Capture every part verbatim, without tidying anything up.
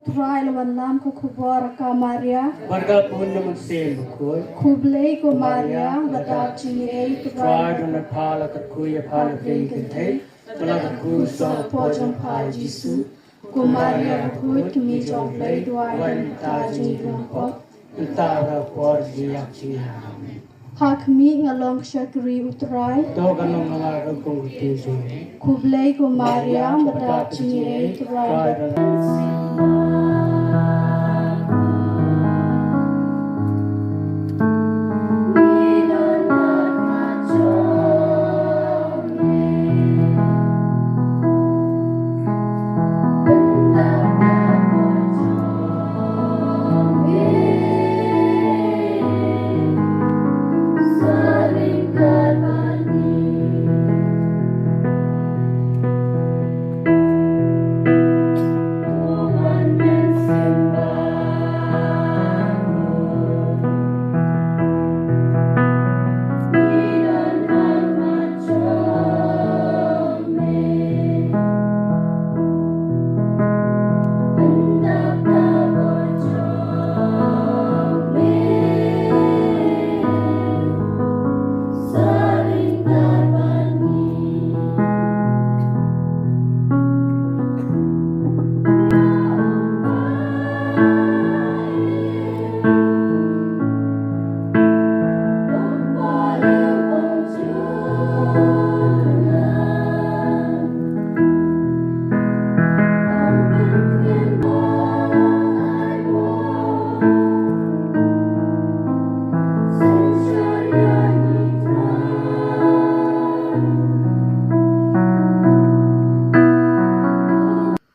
Trai la wanlam ka khubor ha ka Maria. Bad ka bun na Mynsiem Bakhuid. Khublei ko Maria, ba dap jingïeit, Trai don bad pha, la kyrkhu ïa pha na pdeng kynthei, bad la kyrkhu u son hapoh jong pha Jisu. Ko Maria bakhuid, ka kmie jong U Blei, duwai ïa ngi kita ki nongpop, mynta bad ha ka por jingïap jong ngi. Amen. Ha khmih, nga long ka shakri U Trai. To kan long na nga ka kong ka jong ngi. Khublei ko Maria, ba dap jingïeit, Trai don.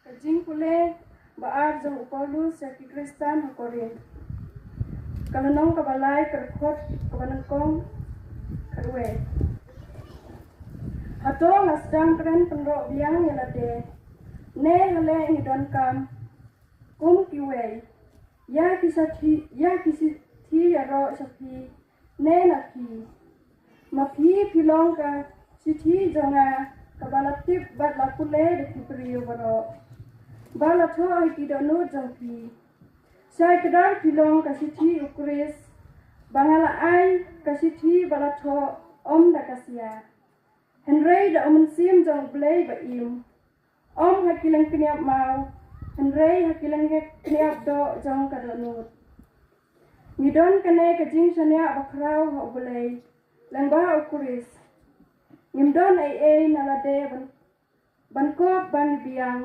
Ka jingpule ba ar jong u Paulus ïa ki Khristan ha Korinth. Ka lynnong kaba lai, ka dkhot kaba nyngkong, kaba khatwei. Hato nga sdang kren pynroh biang ïa lade, ne ha leh ngi donkam kum kiwei ïa ki shithi, ïa ki shithi ïaroh sha phi ne na phi? Ma phi, phi long ka shithi jong nga, kaba la tip bad la pule da ki briew baroh, ba la thoh ha ki dohnud jong phi. Shai kdar phi long ka shithi U Khrist, ba nga la ai ka shithi ba la thoh, ym da ka sia, hynrei da U Mynsiem jong U Blei ba im. Ym ha ki lyngkniap maw, hynrei ha ki lyngkniap doh jong ka dohnud. Ngi don kane ka jingshaniah bakhraw ha U Blei lyngba U Khrist. Ngim don ei ei na lade ban, ban kup ban biang.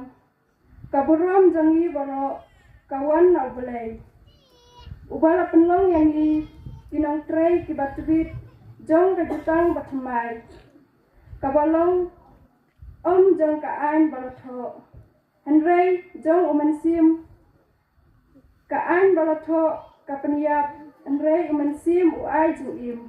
Ka burom jong ngi baroh ka wan na U Blei, uba la pynlong ïa ngi ki nongtrei kiba tbit jong ka jutang bathymmai, kaba long ym jong ka aiñ ba la thoh, hynrei jong U Mynsiem. Ka aiñ ba la thoh ka pynïap, hynrei U Mynsiem u ai jingim.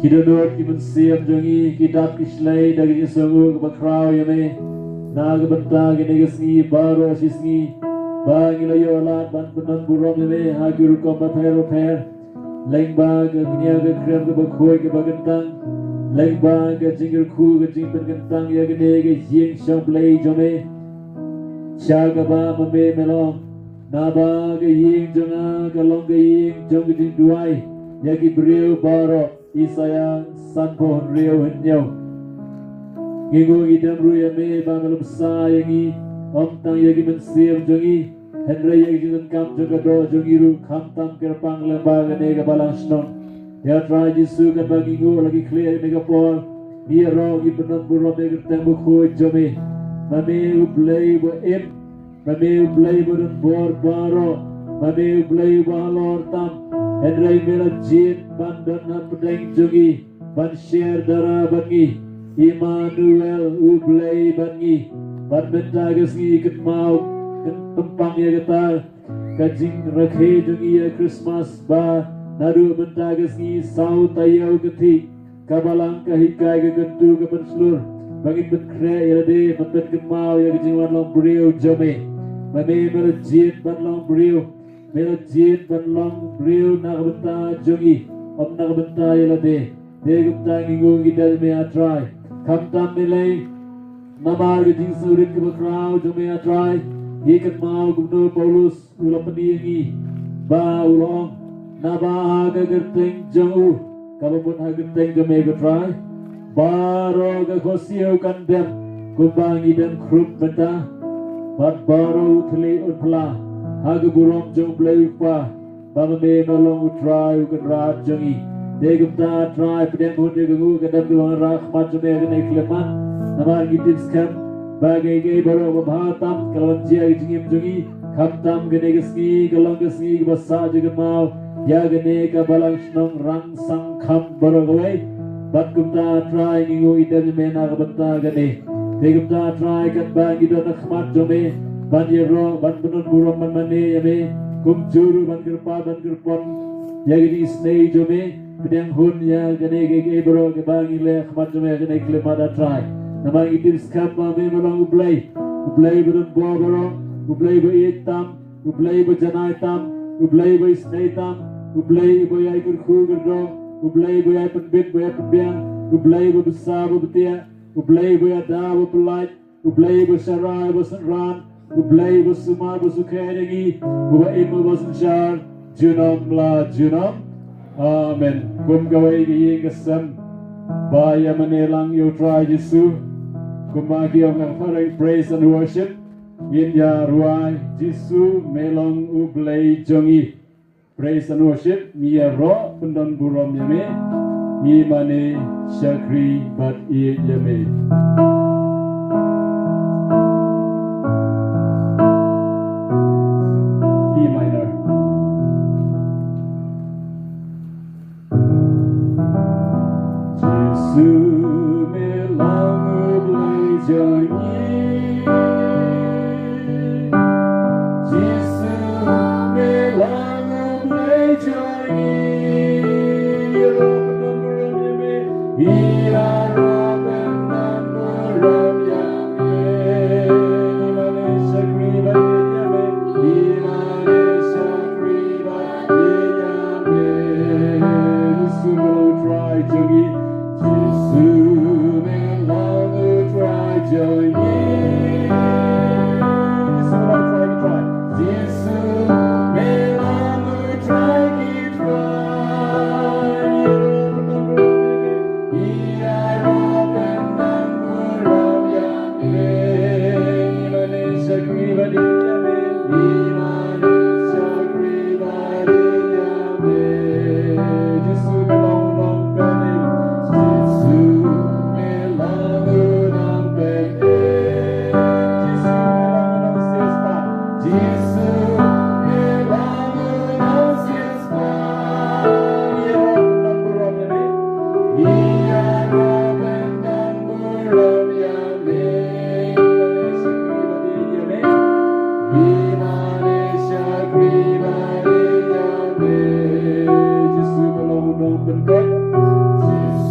Ki dohnud ki mynsiem jong ngi ki dap ki shlei da ki jingsngewnguh kaba khraw ïa me. Na ka bynta kine ki sngi baroh shi sngi ba ngi la ïoh lad ban pyndon burom ïa me ha ki rukom bapher bapher. Lyngba ka kñia ka krem kaba khuid kaba kyntang, lyngba ka jingkyrkhu ka jingpynkyntang ïa kane ka ïing shong Blei jong me. Sha kaba ma me me long, naba ka ïing jong nga ka long ka ïing jong ka jingduwai ïa ki briew baroh. Isaïah sanphew hynriew hynñiew. Ngi nguh ngi dem ruh ïa me ba me la bsa ïa ngi, ym tang ïa ki mynsiem jong ngi, hynrei ïa ki jingdonkam jong ka doh jong ngi ruh, khamtam kyrpang lyngba kane ka balang shnong. Ïa Trai Jisu, katba ngi nguh la ki khlieh ïa kane ka por, ngi ïaroh ngi pyndon burom ïa ka kyrteng bakhuid jong me. Ma me U Blei ba im, ma me U Blei ba don bor baroh, ma me U Blei ba halor tam. Hynrei me la jied ban don hapdeng jong ngi, ban share dara bad ngi. Immanuel, U Blei bad ngi. Bad mynta ka sngi kynmaw, kynpang ïa kata ka jingrakhe jong ngi ïa Christmas, ba naduh mynta ka sngi saw taïew ka thik, ka balang ka hikai ka kyntu ka pynshlur, ba ngin pynkhreh ïa lade, ban pynkynmaw ïa ka jingwan long briew jong me. Ma me me la jied ban long briew, me la jied ban long briew na ka bynta jong ngi, ym na ka bynta ïa lade. Te kumta ngi nguh ngi dem ïa me, A Trai. Khamtam me lei namar ka jingsngewrit kaba khraw jong me, A Trai. Ngi kynmaw kumno u Paulus u la pyni ïa ngi, ba u la ong, naba ha ka kyrteng jong u, kaba mut ha ka kyrteng jong me, ko Trai, baroh ka khohsiew kan dem kumba ngi dem khrup mynta. Bad baroh u thylliej un phla ha ka burom jong U Blei U Kpa, ba ma me me long U Trai U Kynrad jong ngi. Te kumta, Trai, pdiang hun ïa ka nguh ka dem kaba wanrah ha khmat jong me ha kane ka khyllipmat. Namar ngi tip skhem ba kaei kaei baroh ba bha tam ka la wan jia ha ka jingim jong ngi. Khamtam kane ka sngi ka long ka sngi kaba sah jingkynmaw ïa kane ka balang shnong Rangsankham baroh kawei. Bad kumta, Trai, ngi nguh ngi dem ïa me na ka bynta kane. Te kumta, Trai, katba ngi don ha khmat jong me ban ïaroh, ban pyndon burom, ban mane ïa me, kumjuh ruh ban kyrpad ban kyrpon ïa ka jingisynei jong me, pdiang hun ïa kane kaei kaei baroh kaba ngi leh ha khmat jong me ha kane ka khyllipmat, A Trai. Namar ngi tip skhem ba me me long U Blei, U Blei ba don bor baroh, U Blei ba ïeit tam, U Blei ba janai tam, U Blei ba isynei tam, U Blei ba ïai kyrkhu kyrdoh, U Blei ba ïai pynbit ba ïai pynbiang, U Blei ba bsa ba btiah, U Blei ba ïada ba pyllait, U Blei ba sharai ba synran, U Blei ba sumar ba sukher ïa ngi, uba im uba synshar junom la junom. Amen. Kum kawei ka ïing ka sem ba ïa mane lang ïa U Trai Jisu, kumba ki ong ha ka phareng praise and worship, ngin ïa rwai, Jisu me long U Blei jong ngi. Praise and worship, ngi ïaroh pyndon burom ïa me, ngi mane shakri bad ïeit ïa me. E minor. Jisu me long U Blei jong ngi. Jisu me long U Blei jong ngi. Ïaroh pyndon burom ïa me. Ïaroh pyndon burom ïa me. Ngi mane shakri bad ïeit ïa me. Ngi mane shakri bad ïeit ïa me. Jisu me long U Trai jong ngi. Jisu me long U Trai jong ngi. Jisu me long U Trai, U Trai. Jisu me long U Trai ki trai. Ïaroh pyndon burom ïa me. Ïaroh pyndon burom ïa me. Ngi mane shakri bad ïeit ïa me. Ngi mane shakri bad ïeit ïa me. Jisu me long U Nongpynim. Jisu me long U Nongpynim. Jisu me long U Nongsiewspah. Jisu me long U Nongsiewspah. Ïaroh pyndon burom ïa me. Ïaroh pyndon burom ïa me. Ngi mane shakri bad ïeit ïa me. Ngi mane shakri bad ïeit ïa me. Jisu me long U Nongpynkhuid. Jisu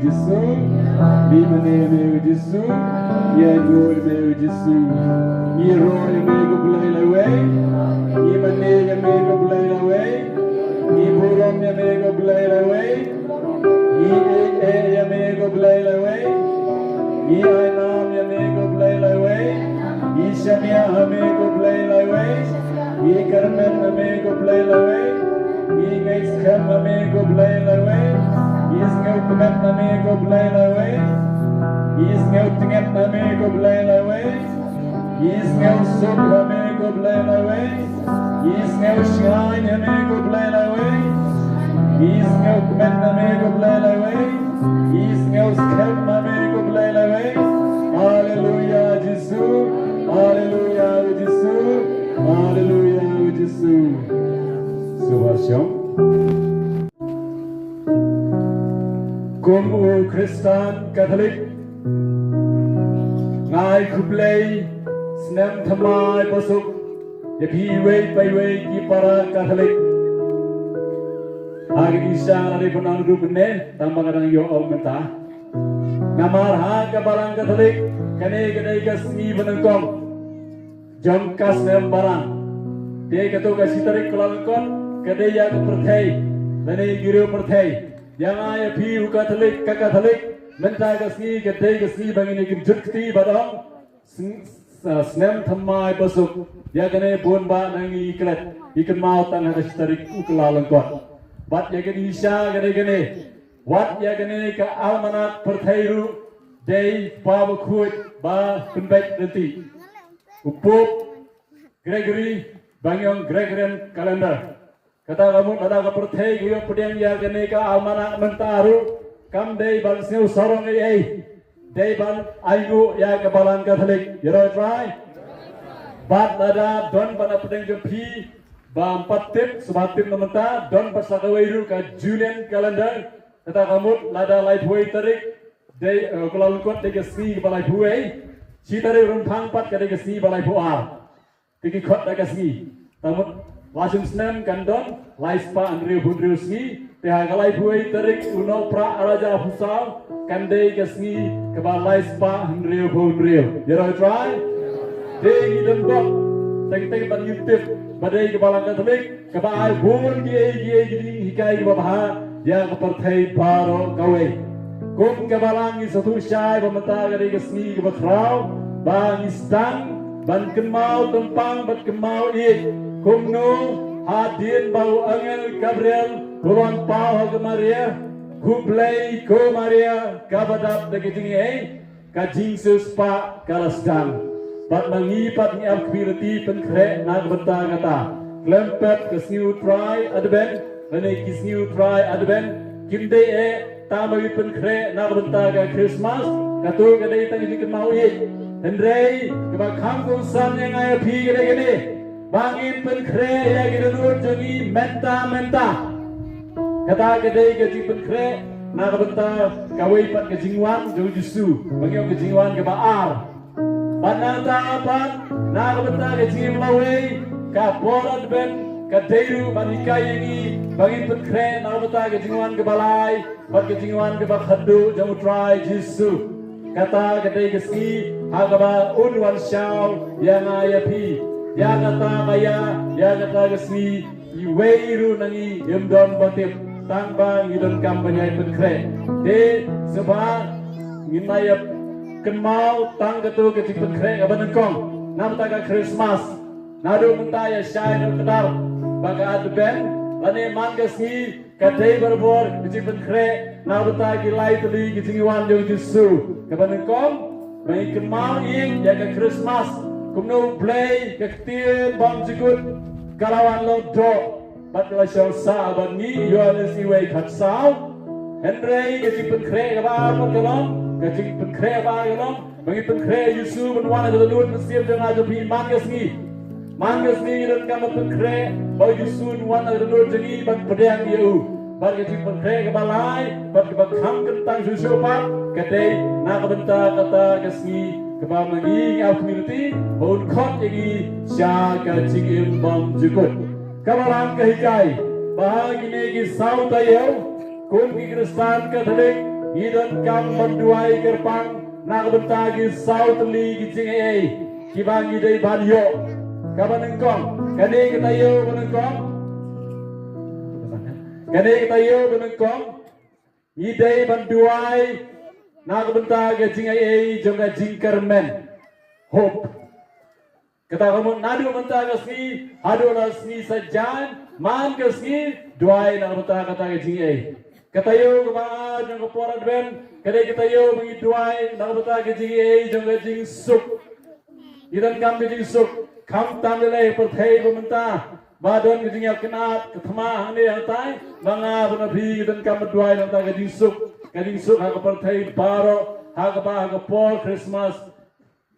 Jisu, ngi mane ïa me ko Jisu, ngi ainguh ïa me ko Jisu. Ngi roi ïa me ko Blei lawei, ngi mane ïa me ko Blei lawei, ngi burom ïa me ko Blei lawei, ngi ïeit ïa me ko Blei lawei, ngi ai nam ïa me ko Blei lawei, ngi shaniah ha me ko Blei lawei, ngi kyrmen ha me ko Blei lawei, ngi ngeit skhem ha me ko Blei lawei, ngi sngewkmen ha me ko Blei lawei, ngi sngewtngen ha me ko Blei lawei, ngi sngewsuk ha me ko Blei lawei, ngi sngewshngaiñ ha me ko Blei lawei, ngi sngewkmen ha me ko Blei lawei, ngi sngewskhem ha me ko Blei lawei. Haleluya Jisu, haleluya Jisu, haleluya Jisu. Subhasham. Kum u Khristan Katholik, nga ai khublei snem thymmai basuk ïa phi iwei pa iwei ki para Katholik. Ha kine ki sha lade ban nang ruh mynne tang ba nga dang ïoh ong mynta. Namar ha ka Balang Katholik kane ka dei ka sngi ba nyngkong jong ka snem Balang. Te kato ka shi tarik Kyllalyngkot ka dei ïa ka pyrthei lane ki riew pyrthei. Ïa nga ïa phi u Katholik, ka Katholik, mynta ka sngi ka dei ka sngi ba ngin ïa kynjut kti bad ong sn-, s-, snem thymmai basuk. Ïa kane bun bah na ngi klet, ngi kynmaw tang ha ka shi tarik u Kyllalyngkot. Bad ïa kane sha kane kane, wat ïa kane ka almanak pyrthei ruh dei pa ba khuid ba pynbeit lynti. U Pope Gregory, ba ngi ong Gregorian calendar. Kata ka mut lada ka pyrthei ka ïoh pdiang ïa kane ka almanak mynta ruh, kam dei ban sngewsarong ei ei, dei ban ainguh ïa ka Balang Katholik. Ïa roi trai. Bad lada don ba na pdeng jong phi bym pat tip, sngewbha tip na mynta, don pat sa kawei ruh ka Julian calendar. Kata ka mut lada laiphew wei tarik dei, eh, Kyllalyngkot dei ka sngi kaba laiphew wei, shi tarik Rymphang pat ka dei ka sngi ba laiphew ar. Te ki khot da ka sngi. Te mut la shim snem kan don lai spah hynriewphew hynriew sngi. Te ha ka laiphew wei tarik u Nohprah arhajar arphew saw kan dei ka sngi kaba lai spah hynriewphew hynriew. Ïa roi trai. Te ngi don bok teng teng ban ngim tip ba dei ka Balang Katholik kaba ai bun kiei kiei ki jinghikai kiba bha ïa ka pyrthei baroh kawei. Kum ka Balang ngi sngewthuh shai ba mynta ka dei ka sngi kaba khraw ba ngi sdang ban kynmaw tympang bad kynmaw ïeit. Kumno hadien ba u angel Gabriel u wan paw ha ka Maria, khublei ko Maria kaba dap da ka jingaiei, ka jingsiewspah ka la sdang. Bad ma ngi pat ngi ap kmie lynti pynkhreh na ka bynta kata. Khlem pep ka sngi u Trai Advent lane ki sngi u Trai Advent kim dei eh tang ba ngi pynkhreh na ka bynta ka Christmas, kato ka dei tang ka jingkynmaw ïeit. Hynrei kaba kham kongsan ïa nga ïa phi ka dei kane, ba ngin pynkhreh ïa ki dohnud jong ngi mynta mynta. Kata ka dei ka jingpynkhreh na ka bynta kawei pat ka jingwan jong u Jisu, ba ngi ong ka jingwan kaba ar. Bad nangta pat na ka bynta ka jingim lawei, ka por Advent ka dei ruh ban hikai ïa ngi ba ngin pynkhreh na ka bynta ka jingwan kaba lai bad ka jingwan kaba khatduh jong u Trai Jisu. Kata ka dei ka sngi ha kaba un wan shaw ïa nga ïa phi. Ïa kata ka ïa, ïa kata ka sngi iwei ruh na ngi im don ba tip, tang ba ngi donkam ban ïai pynkhreh. Te sngewbha ngin ïa kynmaw tang kato ka jingpynkhreh kaba nyngkong na bynta ka Christmas. Naduh mynta ïa shai na ka dar ba ka Advent lane man ka sngi ka dei barabor ka jingpynkhreh na bynta ki lai tylli ki jingwan jong u Jisu. Kaba nyngkong, ba ngi kynmaw ïa ka Christmas, kumno u Blei ka ktien bymjukut ka la wan long doh bad ka la shong sah bad ngi, Ïoannis iwei khatsaw. Hynrei ka jingpynkhreh kaba ar ka long, ka jingpynkhreh ba ka long ba ngi pynkhreh ïa u Jisu ban wan ha ka dohnud mynsiem jong nga jong phi man ka sngi. Man ka sngi ngi donkam ban pynkhreh ba u Jisu un wan ha ka dohnud jong ngi ban pdiang ïa u. Bad ka jingpynkhreh kaba lai bad kaba kham kyntang shuh shuh pat ka dei na ka bynta kata ka sngi kaba ma ngi ngi ap kmie lynti ba un khot ïa ngi sha ka jingim bymjukut. Ka Balang ka hikai ba ha kine ki saw taïew kum ki Khristan Katholik Ngi donkam ban duwai kyrpang na ka bynta ki saw tylli ki jingaiei kiba ngi dei ban ïoh. Kaba nyngkong, kane ka taïew ba nyngkong. Kane ka taïew ba nyngkong, ngi dei ban duwai na ka bynta ka jingaiei jong ka jingkyrmen. Hope. Kata ka mut naduh mynta ka sngi haduh la sngi saitjaiñ, man ka sngi, duwai na ka bynta kata ka jingaiei. Ka taïew kaba ar jong ka por Advent ka dei ka taïew ba ngi duwai na ka bynta ka jingaiei jong ka jingsuk. Ngi donkam ka jingsuk, khamtam lei lei pyrthei ba mynta ba don ka jingïakynad ka thma hangne hangtai, ma nga bad ma phi ngi donkam ban duwai na ka bynta ka jingsuk. Ka jingsuk ha ka pyrthei baroh, ha kaba ha ka por Christmas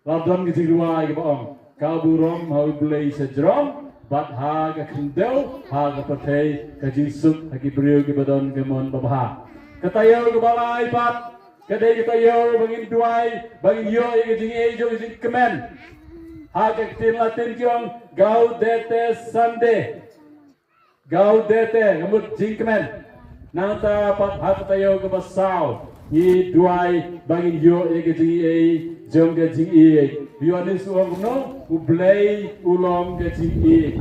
la don ka jingduwai kaba ong, ka burom ha U Blei shajrong, bad ha ka khyndew, ha ka pyrthei, ka jingsuk ha ki briew kiba don ka mon babha. Ka taïew kaba lai pat ka dei ka taïew ba ngin duwai ba ngin ïoh ïa ka jingaiei jong ka jingkmen. Ha ka ktien Latin ki ong Gaudete Sunday. Gaudete, ka mut jingkmen. Nangta pat ha ka taïew kaba saw ngi duwai ba ngin ïoh ïa ka jingaiei jong ka jingïeit. Ïoannis u ong kumno? U Blei u long ka jingïeit.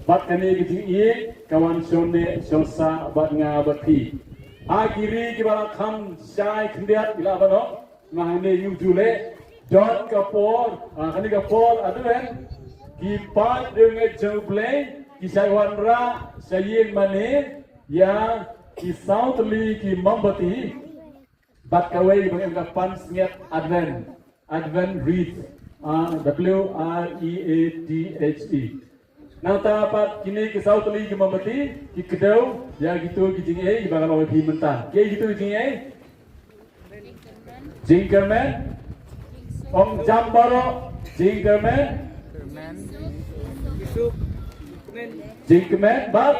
Bad kane ka jingïeit ka wan shong neh shong sah bad nga bad phi. Ha ki ri kiba la kham shai khyndiat, ngi lah ban ong, ma hangne ïa u Jule, don ka por, ah, kane ka por Advent, ki paidbynriew jong U Blei ki shait wanrah sha ïing mane ïa ki saw tylli ki mombati. Bad kawei ba ngi ong ka pansngiat Advent, Advent wreath, ah, W R E A T H E. Nangta pat kine ki saw tylli ki mombati ki kdew ïa kito ki jingaiei kiba nga la ong ïa phi mynta. Kiei kito ki jingaiei? Jingkyrmen. Ong jam baroh. Jingkyrmen. Jingkmen bad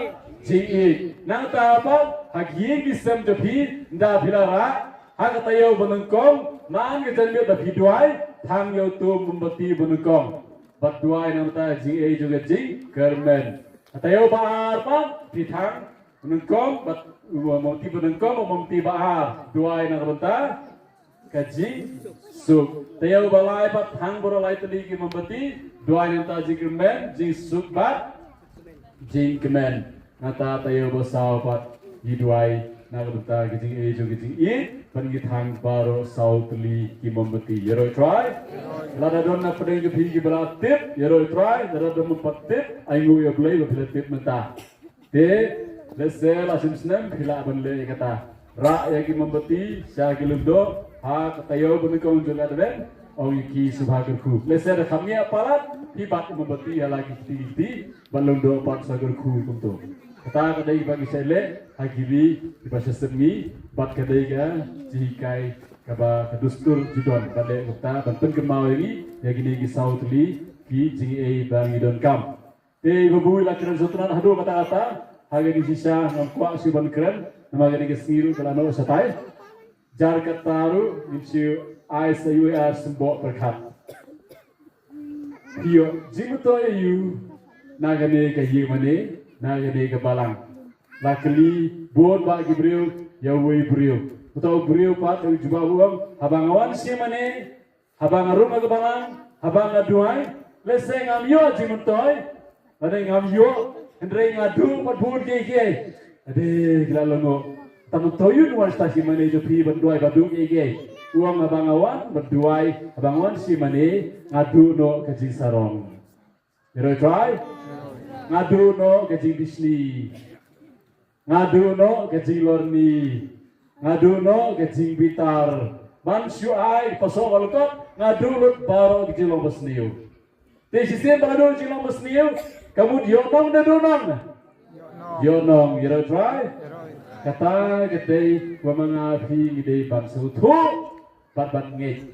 jingïeit. Nangta pat ha ki ïing ki sem jong phi, ynda phi la rah ha ka taïew ba nyngkong, man ka janmiet da phi duwai, thang ïa uto u mombati ba nyngkong. Bad duwai na ka bynta jingaiei jong ka jingkyrmen. Ka taïew ba ar pat phi thang ba nyngkong, bad u mombati ba nyngkong, u mombati ba ar, duwai na ka bynta ka jingsuk. Taïew ba lai pat thang baroh lai tylli ki mombati, duwai na ka bynta jingkyrmen, jingsuk bad jingkmen. Nangta taïew ba saw pat ngi duwai na ka bynta ka jingaiei jong ka jingïeit, bad ngi thang baroh saw tylli ki mombati. Ïaroh ïa U Trai. Lada don na pdeng jong phi kiba la tip, ïaroh ïa U Trai. Lada don pat tip, ainguh ïa U Blei ba phi la tip mynta. Te lehse la shim snem phi lah ban leh ïa kata. Rah ïa ki mombati sha ki lyngdoh ha ka taïew ba nyngkong jong ka Advent, ong ïa ki sngewbha kyrkhu. Lehse da kham ngiah palat, phi bat ki mombati ha la ki kti kti, bad lyngdoh pat sngewbha kyrkhu kumto. Kata ka dei kaba ngi shait leh ha ki ri kiba sha sepngi, bad ka dei ka jinghikai kaba ka dustur ju don ban leh kumta, ban pynkynmaw ïa ngi ïa kine ki saw tylli ki jingaiei ba ngi donkam. Te i Babu i la kren sngewtynnat haduh katta katta, ha kane ka shisha ngam kwah shuh ban kren, namar kane ka sngi ruh ka la noh shatai. Jar katta ruh ngin shu ai sa ïa u ar symboh pyrkhat. Phi ïoh jingmyntoi aïu na kane ka ïing mane, na kane ka balang? La kylli bun bah ki briew ïa uwei u briew. Uta u briew pat u jubab u ong, haba nga wan shim mane, haba nga rung ha ka balang, haba nga duwai, lehse ngam ïoh jingmyntoi, lane ngam ïoh, hynrei nga duh pat bun kiei kiei. Ade, ki la lyngngoh. Tang to ïoh wan shata shim mane jong phi ban duwai ba duh kiei kiei. U ong haba nga wan ban duwai, haba nga wan shim mane, nga duh noh ka jingsarong. Ïaroh ïa U Trai. Nga duh noh ka jingbishni. Nga duh noh ka jinglorni. Nga duh noh ka jingbitar. Ban shu ai pasoh ba lyngkot, nga duh lut baroh ka jinglong basniew. Te shisien ba nga duh jinglong basniew, ka mut ïoh nong ne duh nong? Ïoh nong, ïaroh ïa U Trai. Kata ka dei kaba ma nga phi ngi dei ban sngewthuh bad ban ngeit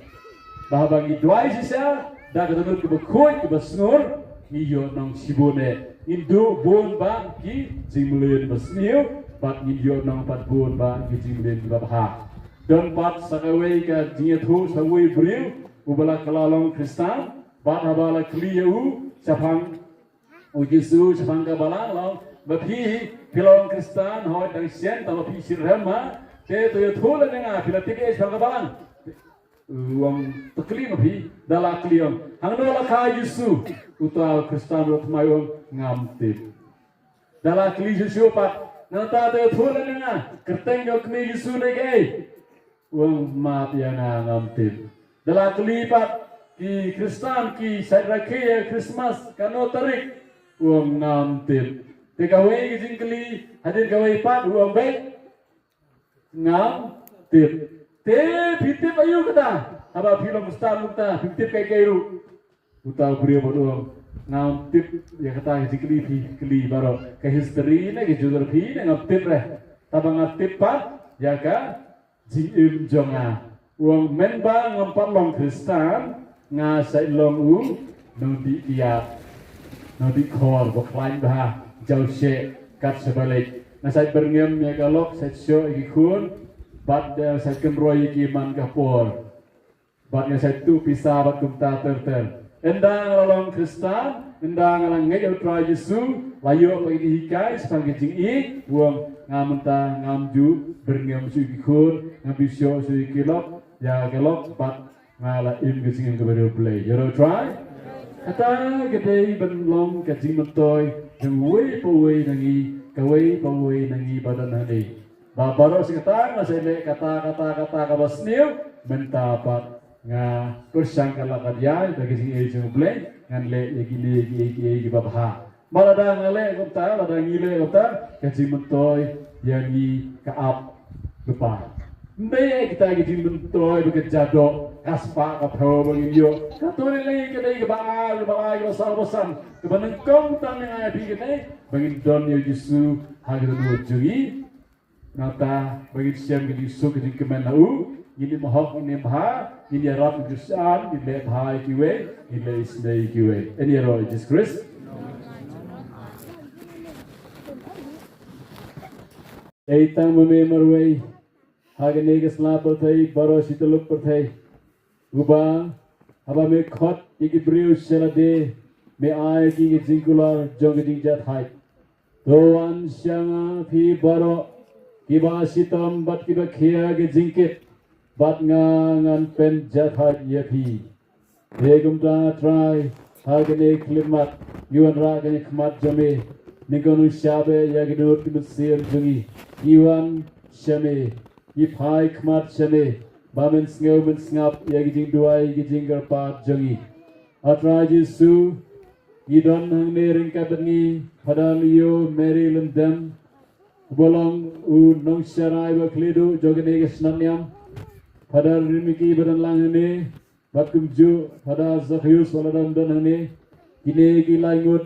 ba haba ngi duwai shisha da ka dohnud kaba khuid kaba sngur, ngi ïoh nong shibun eh. Ngin duh bun bah ki jingmlien basniew, bad ngin ïoh nong pat bun bah ki jingmlien kiba bha. Don pat sa kawei ka jingïathuh sa uwei u briew uba la kylla long Khristan, bad haba la kylli ïa u shaphang U Jisu shaphang ka balang u ong, ba phi, phi long Khristan, hooid dang shen, tangba phi shitrhem ma, te to ïathuh lem ïa nga, phi la tip shaphang ka balang. U ong, to kylli ma phi, da la kylli u ong, hangno la kha Jisu, uta u Khristan u thymmai u ong, ngam tip. Da la kylli shuh shuh pat, nangta to ïathuh lem ïa nga, kyrteng jong kmie Jisu ne kaei. U ong map ïa nga ngam tip. Da la kylli pat ki Khristan ki shait rakhe ïa Christmas kano tarik. U ong ngam tip. Te kawei ka jingkylli hadien kawei pat u ong beit ngam tip. Te phi tip aïu kata? Haba phi long Khristan kata phi tip kaei kaei ruh. Uta u briew bad u ong ngam tip ïa kata ka jingkylli phi kylli baroh. Ka history ne ka geography ne ngam tip re. Tangba nga tip pat ïa ka jingim jong nga. U ong mynba ngam pat long Khristan, nga shait long u nongdih kiad, nongdih khor, ba khlaiñ bha, jaw sheh kat shaba leit. Nga shait byrngem ïa ka lok, shait shoh ïa ki khun, bad nga shait kynroi ïa ki man ka por. Bad nga shait tuh pisa bad kumta ter ter. Ynda nga la long Khristan, ynda nga la ngeit ïa u Trai Jisu, la ïoh ba ki hikai shaphang ki jingïeit, u ong nga mynta ngam ju byrngem shuh ïa ki khun, ngam ju shoh shuh ïa ki lok, ïa ka lok, bad nga la im ka jingim kaba riewblei. Ïa u Trai? Kata ka dei ban long ka jingmyntoi jong uwei pa uwei na ngi, kawei pa uwei na ngi ba don hangne. Ba baroh shi katta nga sa leh kata, kata, kata kaba sniew, mynta pat nga pyrshang ka la ka diai da ka jingïeit jong U Blei, ngan leh ïa kine kiei kiei kiba bha. Ba lada nga leh kumta, lada ngi leh kumta, ka jingmyntoi ïa ngi ka ap lypa. Ym dei kita ki jingmyntoi ba ka jadoh, ka spah ka phew ba ngin ïoh. Kato lei lei ka dei kaba ar, kaba lai, kaba saw, kaba san, kaba nyngkong tang ïa ngi ïa phi kane, ba ngin don ïa U Jisu ha ka dohnud jong ngi. Nangta ba ngin shem ka jingsuk ka jingkmen na u, ngin im hok, ngin im bha, ngin ïarap, ngin kyrshan, ngin leh bha ïa kiwei, ngin leh isynei ïa kiwei. Yn ïaroh ïa U Jisu Khrist. Ei tang ma me marwei ha kane ka sla pyrthei baroh shi tyllup pyrthei. Uba, haba me khot ïa ki briew sha lade, me ai ïa ki ka jingkular jong ka jingjahthait. To wan sha nga phi baroh kiba shitom bad kiba khia ka jingkit, bad nga ngan pynjahthait ïa phi. Te kumta Trai, ha kane ka khyllipmat ngi wanrah kane ka khmat jong me. Nyngkong nyngshap ïa ki dohnud ki mynsiem jong ngi. Ngi wan sha me, ngi phai khmat sha me, ba men sngew men sngap ïa ki jingduwai ki jingkyrpad jong ngi. A Trai Jisu, ngi don hangne ryngkat bad ngi Father Leo Mary Lyngdoh, uba long u nongsharai ba khlieh duh jong kane ka snam niam. Father Rimiki ba don lang hangne, bad kumjuh Father Zacchaeus ba la dang don hangne. Kine ki lai ngut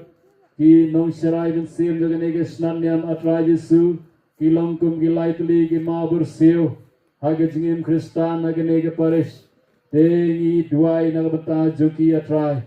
ki nongsharai mynsiem jong kane ka snam niam, A Trai Jisu, ki long kum ki lai tylli ki mawbyrsiew ha ka jingim Khristan ha kane ka parish. Te ngi duwai na ka bynta jong ki, A Trai,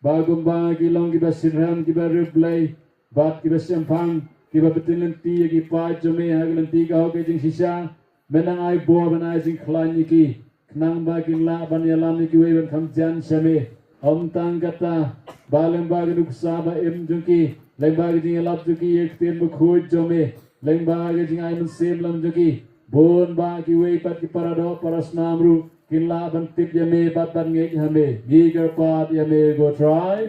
ba kumba ki long kiba shitrhem, kiba riewblei bad kiba shemphang, kiba pynlynti ïa ki paid jong me ha ka lynti ka hok ka jingshisha, men nang ai bor, men ai jingkhlaiñ ïa ki, khnang ba kin lah ban ïalam ïa kiwei ban kham jan sha me. Ym tang kata, ba lyngba ka nuksa ba im jong ki, lyngba ka jingïalap jong ki ïa ka ktien bakhuid jong me, lyngba ka jingai mynsiem lam jong ki, bun bah kiwei pat ki paradoh parasnam ruh kin lah ban tip ïa me bad ban ngeit ha me. Ngi kyrpad ïa me ko Trai.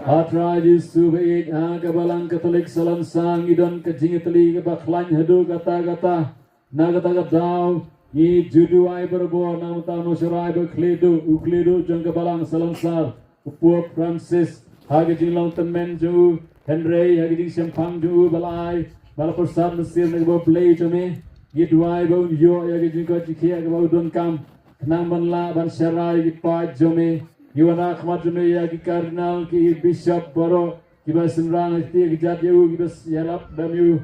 A Trai Jisu ba ïeit, ha ka Balang Katholik Salonsar ngi don ka jingïatylli kaba khlaiñ haduh katta katta. Na kata ka daw ngi ju duwai barabor na ka bynta u nongsharai ba khlieh duh, u khlieh duh jong ka Balang Salonsar, u Pope Francis, ha ka jinglong tymmen jong u, hynrei ha ka jingshemphang jong u ba la ai, ba la pyrsad mynsiem na kaba U Blei jong me. Ngi duwai ba un ïoh ïa ka jingkoit jingkhiah kaba u donkam, khnang ban lah ban sharai ïa ki paid jong me. Ngi wan ha khmat jong me ïa ki Cardinal, ki Bishop baroh kiba synran ha kti ha kjat ïa u, kiba ïalap bam ïa u,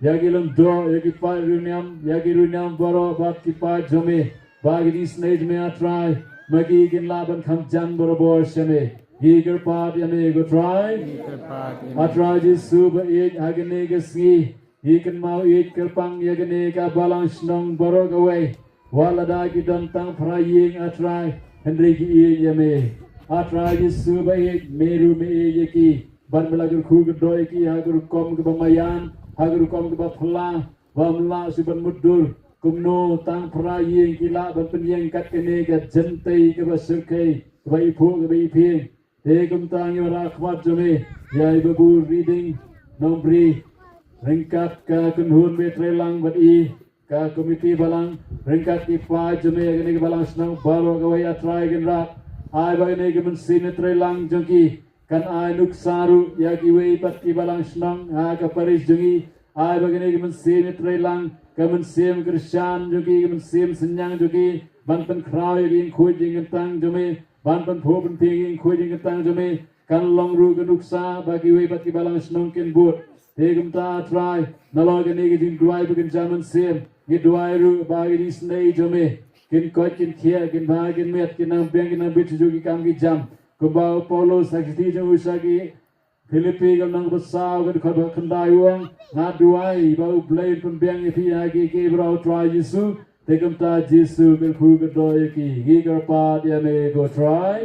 ïa ki lyngdoh, ïa ki paid riewniam, ïa ki riewniam baroh bad ki paid jong me. Ba ki jingisynei jong me, A Trai, ma ki kin lah ban kham jan barabor sha me. Ngi kyrpad ïa me ko Trai. Ngi kyrpad ïa me. A Trai Jisu ba ïeit, ha kane ka sngi ngi kynmaw ïeit kyrpang ïa kane ka balang shnong baroh kawei. Wat lada ki don tang phra ïing, A Trai, hynrei ki ïeit ïa me. A Trai Jisu ba ïeit, me ruh me ïeit ïa ki, ban me la kyrkhu kyrdoh ïa ki ha ka rukom kaba maïan, ha ka rukom kaba phylla, ba ym lah shuh ban mutdur. Kumno tang phra ïing ki lah ban pynïeng kat kane ka jingtei kaba shyrkhei, kaba iphuh kaba iphieng. Te kumta ngi wanrah khmat jong me ïa i Babu Riding Nongbri, ryngkat ka kynhun me treilang bad i ka komiti balang, ryngkat ki paid jong me ïa kane ka balang shnong baroh kawei. A Trai Kynrad, ai ba kane ka mynsiem me treilang jong ki kan ai nuksa ruh ïa kiwei pat ki balang shnong ha ka parish jong i. Ai ba kane ka mynsiem me treilang, ka mynsiem kyrshan jong ki, ka mynsiem synñiang jong ki ban pynkhraw ïa ki jingkhuid jingkyntang jong me, ban pynphuh pynphieng ïa ki jingkhuid jingkyntang jong me, kan long ruh ka nuksa ba kiwei pat ki balang shnong kin bud. Te kumta A Trai, nalor kane ka jingduwai ba kin jam mynsiem, ngi duwai ruh ba ki jingsnei jong me kin koit kin khiah, kin bha kin miat, kin nang biang kin nang bit shuh shuh ki kam ki jam. Kumba u Paulus ha ka shithi jong u sha ki Philippi ka lynnong ba saw ka dkhot ba khyndai u ong, nga duwai ba U Blei un pynbiang ïa phi ha kiei kiei baroh, Trai Jisu. Te kumta Jisu kyrkhu kyrdoh ïa ki. Ngi kyrpad ïa me ko Trai.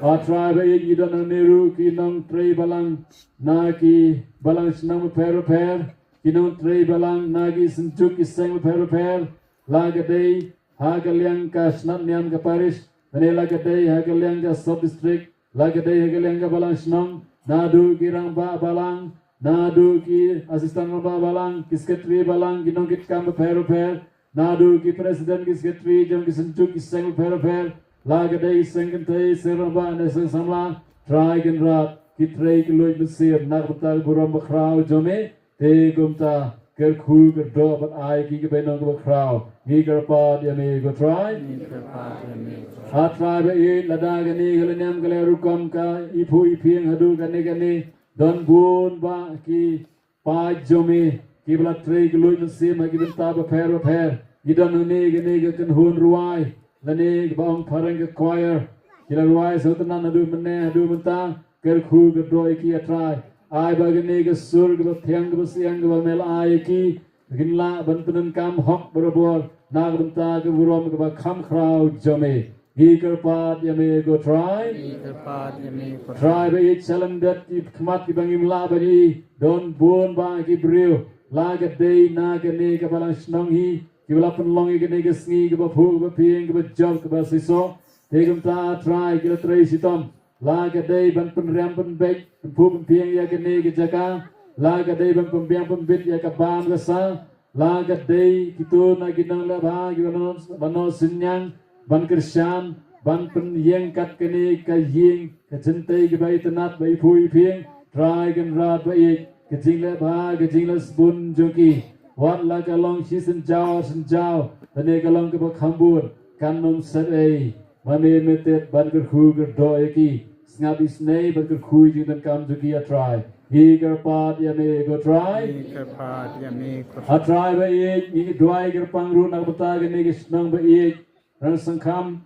A Trai ba ïeit, ngi don hangne ruh ki nongtrei balang na ki balang shnong bapher bapher, ki nongtrei balang na ki synjuk ki seng bapher bapher, la ka dei ha ka liang ka shnat niam ka parish, lane la ka dei ha ka liang ka sub district, la ka dei ha ka liang ka balang shnong, naduh ki rangbah balang, naduh ki assistant rangbah balang, ki secretary balang, ki nongkitkam bapher bapher, naduh ki president ki secretary jong ki synjuk ki seng bapher bapher, la ka dei seng kynthei, seng rangbah ne seng samla, Trai Kynrad, ki trei ki luid mynsiem na ka bynta ka burom bakhraw jong me. Te kumta kyrkhu kyrdoh bad ai ki ka bainong kaba khraw. Ngi kyrpad ïa me ko Trai. Ngi kyrpad ïa me ko Trai. A Trai ba ïeit, lada kane ka la niam ka la rukom ka iphuh iphieng haduh kane kane, don bun bah ki paid jong me kiba la trei ki luid mynsiem ha ki bynta bapher bapher. Ngi don hangne kane ka kynhun rwai, lane kaba ong phareng ka choir, ki la rwai sawdong haduh mynne haduh mynta. Kyrkhu kyrdoh ïa ki A Trai. Ai ba kane ka sur kaba thiang kaba siang kaba me la ai ïa ki, kin lah ban pyndonkam hok barabor na ka bynta ka burom kaba kham khraw jong me. Ngi kyrpad ïa me ko Trai. Ngi kyrpad ïa me ko Trai. Trai ba ïeit, sha lyndet ki khmat kiba ngim lah ban i, don bun bah ki briew, la ka dei na kane ka balang shnong hi, kiba la pynlong ïa kane ka sngi kaba phuh kaba phieng, kaba jop kaba seisoh. Te kumta A Trai, ki la trei shitom, la ka dei ban pynriam pynbeit, pynphuh pynphieng ïa kane ka jaka, la ka dei ban pynbiang pynbit ïa ka bam ka sa, la ka dei kito na ki nongleh bha kiba la noh, la noh synñiang ban kyrshan, ban pynïeng kat kane ka ïing ka jingtei kaba itynnad ba iphuh iphieng. Trai Kynrad ba ïeit, ka jingleh bha, ka jingleh sbun jong ki, wat la ka long shi synjaw ar synjaw, lane ka long kaba kham bun, kan ym set ei. Ma me me tip ban kyrkhu kyrdoh ïa ki. Sngap isynei ban kyrkhu ïa ki jingdonkam jong ki A Trai. Ngi kyrpad ïa me ko Trai. Ngi kyrpad ïa me ko Trai. A Trai ba ïeit, ngi duwai kyrpang ruh na ka bynta kane ka shnong ba ïeit. Rang sengkham,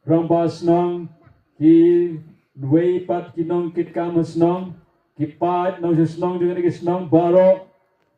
rangbah shnong, kiwei pat ki nongkitkam shnong, ki paid nongshong shnong jong kane ka shnong baroh.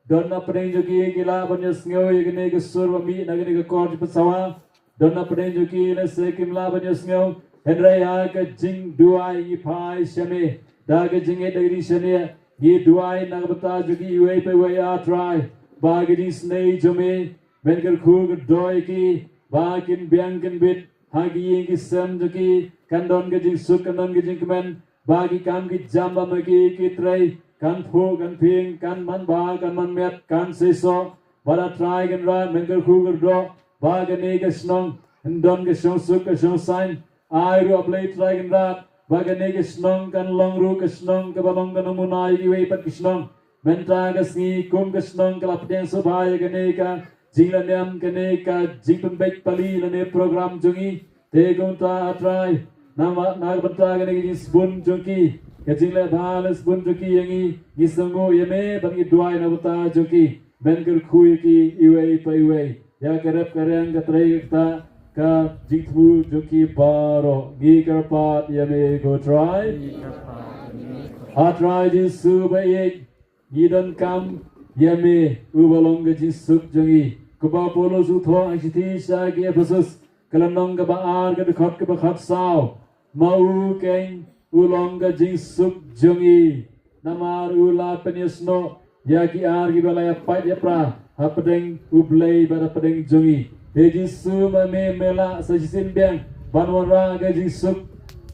Don na pdeng jong ki, ki lah ban ïohsngew ïa kane ka sur ba mih na kane ka kor jingpynsawa. Don na pdeng jong ki, lehse kim lah ban ïohsngew. Hynrei ha ka jingduwai ngi phai sha me da ka jingngeit da ka jingshaniah. Ngi duwai na ka bynta jong ki iwei pa iwei A Trai, ba ka jingsnei jong me men kyrkhu kyrdoh ïa ki, ba kin biang kin bit ha ki ïing ki sem jong ki, kan don ka jingsuk, kan don ka jingkmen, ba ki kam ki jam ba ma ki ki trei kan phuh kan phieng, kan manbha, kan manmiat, kan seisoh. Bad A Trai Kynrad, men kyrkhu kyrdoh ba kane ka shnong yn don ka shongsuk ka shongsaiñ. Ai ruh A Blei Trai Kynrad ba kane ka shnong kan long ruh ka shnong kaba long ka nongmuna ïa kiwei pat ki shnong. Mynta ka sngi kum ka shnong ka la pdiang sngewbha ïa kane ka jinglehniam, kane ka jingpynbeit pali lane program jong ngi. Te kumta A Trai, na ma, na ka bynta kane ka jingsbun jong ki, ka jingleh bha leh sbun jong ki ïa ngi, ngi sngewnguh ïa me bad ngi duwai na ka bynta jong ki. Men kyrkhu ïa ki iwei pa iwei ïa ka rep ka riang, ka trei ka ktah, ka jingthmu jong ki baroh. Ngi kyrpad ïa me ko Trai. Ngi kyrpad ïa me ko Trai. A Trai Jisu ba ïeit, ngi donkam ïa me uba long ka jingsuk jong ngi. Kumba u Paulus u thoh ha ka shithi sha ki Ephesus, ka lynnong kaba ar, ka dkhot kaba khatsaw, Ma u keiñ u long ka jingsuk jong ngi, namar u la pynïasnoh ïa ki ar kiba la ïapait ïapra hapdeng U Blei bad hapdeng jong ngi. Te Jisu, ma me me lah sa shisien biang ban wanrah ka jingsuk,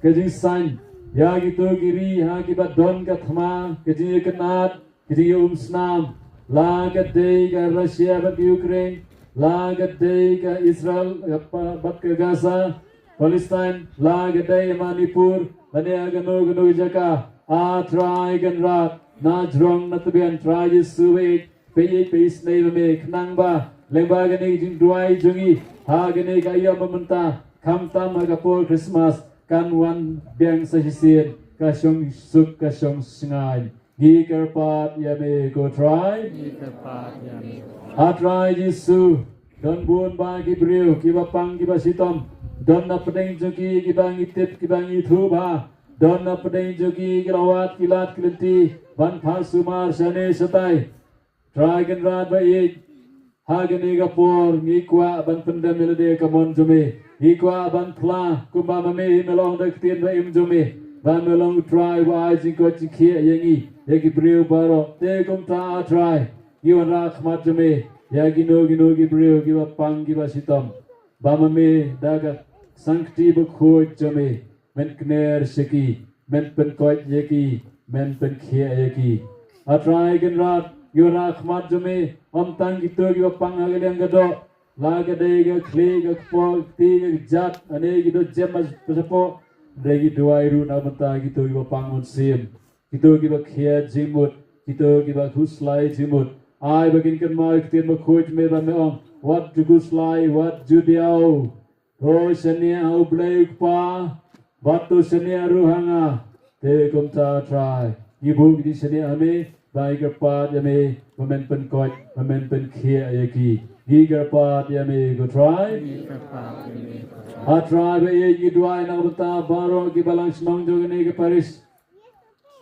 ka jingsain ïa kito ki ri ha kiba don ka thma, ka jingïakynad, ka jingïaumsnam, la ka dei ka Russia bad ka Ukraine, la ka dei ka Israel, ka pa-, bad ka Gaza, Palestine, la ka dei Manipur, lane ha kano kano ka jaka. A Trai Kynrad, na jrong na tbian, Trai Jisu, peit, peit, peit, isynei ma me, khnang ba lyngba kane ka jingduwai jong ngi ha kane ka aïom mynta, khamtam ha ka por Christmas, kan wan biang sa shisien ka shongsuk, ka shongshngaiñ. Ngi kyrpad ïa me, ko Trai. Ngi kyrpad ïa me, ko Trai. A Trai Jisu, don bun bah ki briew kiba pang, kiba shitom. Don na pdeng jong ki kiba ngi tip, kiba ngi thuh bha. Don na pdeng jong ki ki la wad ki lad ki lynti ban phah sumar shane shatai. Trai Kynrad ba ïeit, ha kane ka por ngi kwah ban pyndem ïa lade ka mon jong me. Ngi kwah ban phla kumba ma me hi me long da ka ktien ba im jong me, ba me long Trai ba ai jingkoit jingkhiah ïa ngi, ïa ki briew baroh. Te kumta, A Trai, ngi wanrah khmat jong me ïa kino kino ki briew kiba pang, kiba shitom, ba ma me da ka Sangkti Bakhuid jong me men kner sha ki, men pynkoit ïa ki, men pynkhiah ïa ki. A Trai Kynrad, ngi wanrah khmat jong me ym tang kito kiba pang ha ka liang ka doh, la ka dei ka khlieh, ka kpoh, ka kti, ka kjat, lane ki dohjem ba shapoh. Hynrei ngi duwai ruh na ka bynta kito kiba pang mynsiem, kito kiba khia jingmut, kito kiba khuslai jingmut. Ai ba kin kynmaw ïa ka ktien bakhuid me ba me ong, wat ju khuslai, wat ju diaw. To shaniah ha U Blei U Kpa bad to shaniah ruh ha nga. Te kumta, Trai, ngi buh ki jingshaniah ha me, ba ngi kyrpad ïa me ba men pynkoit, ba men pynkhiah ïa ki. Ngi kyrpad ïa me, ko Trai. Ngi kyrpad ïa me, ko Trai. A Trai ba ïeit, ngi duwai na ka bynta baroh kiba lang shnong jong kane ka parish,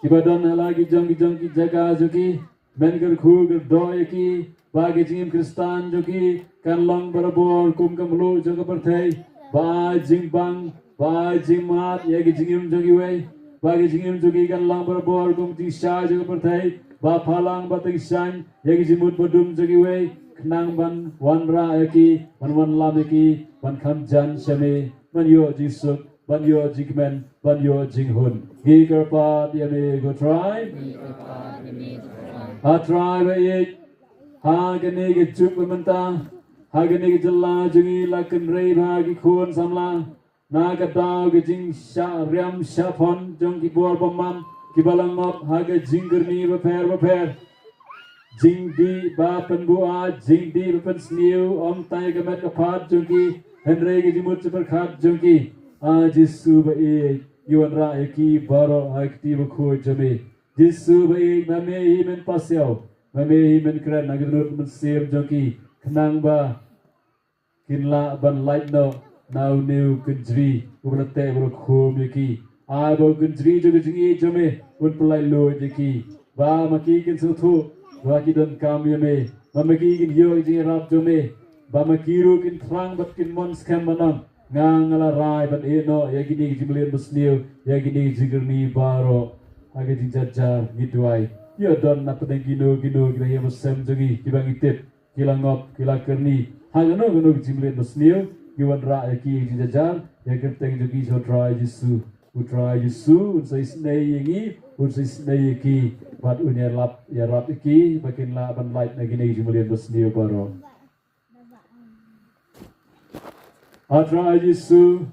kiba don ha la ki jong ki jong ki jaka jong ki. Men kyrkhu kyrdoh ïa ki ba ka jingim Khristan jong ki kan long barabor kum ka mluh jong ka pyrthei, ba ai jingbang, ba ai jingmad ïa ka jingim jong kiwei, ba ka jingim jong ki kan long barabor kum jingshai jong ka pyrthei, ba phalang ba tyngshaiñ ïa ka jingmut badum jong kiwei, khnang ban wanrah ïa ki, ban wanlam ïa ki ban kham jan sha me, ban ïoh jingsuk, ban ïoh jingkmen, ban ïoh jinghun. Ngi kyrpad ïa me, ko Trai. A Trai ba ïeit, ha kane ka juk ba mynta, ha kane ka jylla jong ngi la kynrei bha ki khun samla na ka daw ka jingshah riam shah phon jong ki bor bymman kiba la ngop ha ka jingkyrni bapher bapher. Jingdih ba pynbuaid, jingdih ba pynsniew, ym tang ïa ka met ka phad jong ki, hynrei ka jingmut jingpyrkhat jong ki. A Jisu ba ïeit, ngi wanrah ïa ki baroh ha ka kti bakhuid jong me. Jisu ba ïeit, ma me hi men pasiaw, ma me hi men kren ha ka dohnud mynsiem jong ki, khnang ba kin lah ban lait noh na une u kynjri uba la teh, uba la khum ïa ki. Ai ba u kynjri jong ka jingïeit jong me un pynlait luid ïa ki, ba ma ki kin sngewthuh ba ki donkam ïa me, ba ma ki kin ïoh ïa ka jingïarap jong me, ba ma ki ruh kin thrang bad kin mon skhem ban ong, nga, nga la rai ban ïeh noh ïa kine ki jingmlien basniew, ïa kine ki jingkyrni baroh. Ha ka jingjynjar ngi duwai, ïoh don na pdeng kino kino ki nongïalam jong ngi kiba ngi tip ki la ngop, ki la kyrni ha kano kano ka jingmlien basniew, ngi wanrah ïa ki ha ka jingjynjar, ïa ka kyrteng jong ki, jong u Trai Jisu. U Trai Jisu un sa isynei ïa ngi, un sa isynei ïa ki, bad un ïalap ïarap ïa ki ba kin lah ban lait na kine ki jingmlien basniew baroh. A Trai Jisu,